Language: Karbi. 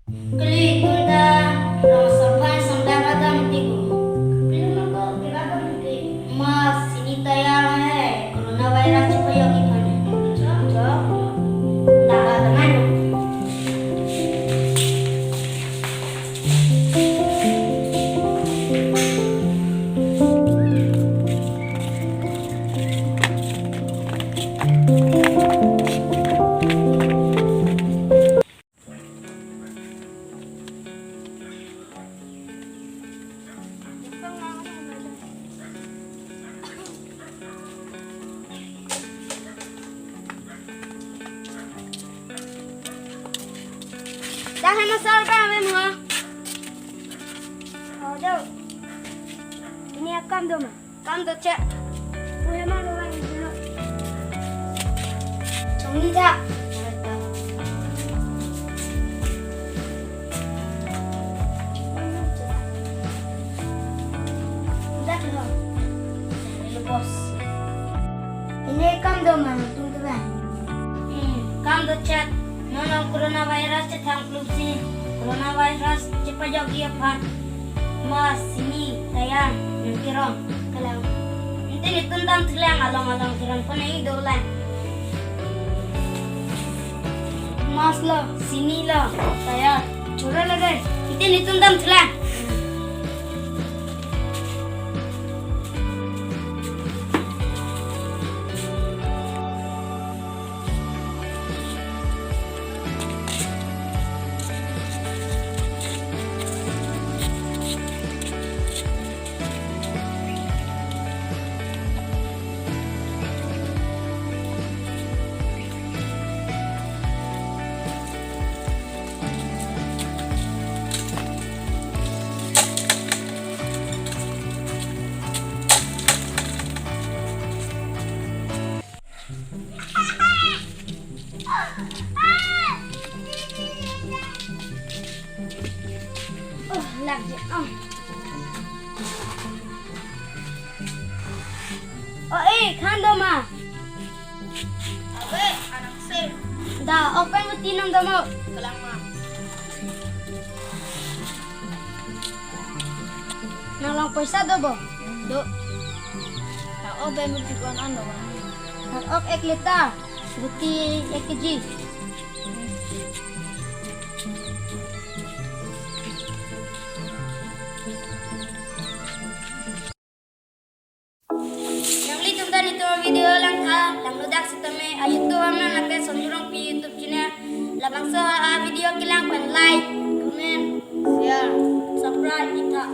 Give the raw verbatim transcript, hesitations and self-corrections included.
Kali tunda rong asor aphan samdak ra dam ti ko. Kali ma ko kira dam ti. Mask, sini tayar hai, coronavirus chepajokji aphan. Chok, chok. Tara dengan. Dah, hai masal pa ave mo? Oh, do. Ini akam do ma? Kam do che. Uhe ma do ma ini do. Chongni ja. Dak lo. Hello, boss. Ini kam do ma nangtum ke ba? Hmm, kam do che. Non non coronavirus chethang kluk si. Coronavirus chepajokji aphan. Mask, sini tayar nangkerong. Kalang. Ante netum dam thulang along along kerong pon ai do lang. Mask lo, sini lo, tayar. Chora lage. Ante netum dam thulang. Oh, lagi. Oh. Oh, eh, khan do ma? Ave, anak se. Da, ok pen buti nang do mo? Kalang ma. Nang long poisa do bo? Do. Nang ok pen buti ko-an an do ma? Nang ok ek liter, buti ek K G. Nanglitum ta netum video lang tha, langno dak sitame, a YouTube amen lake Sonjurong Pi YouTube channel. Labangso a video kelang pen like, comment, share, subscribe itha.